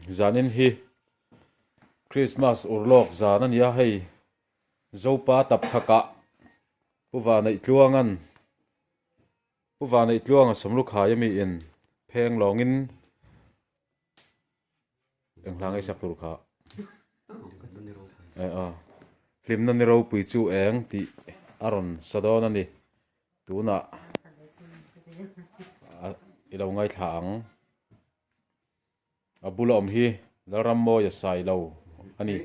Zanin hi Christmas urlawk zan a ni a, hei Zopa tapchhakah Pu Vaneihtluanga'n Pu Vaneihtluanga Sawmlukhai ami in pheng lawngin eng hla ngei sak tur kha hlimna ni ropui chu eng tih a rawn sa dawn a ni tunah i lo ngaithla ang. A bula awm hi Lalrammawia Sailo a ni.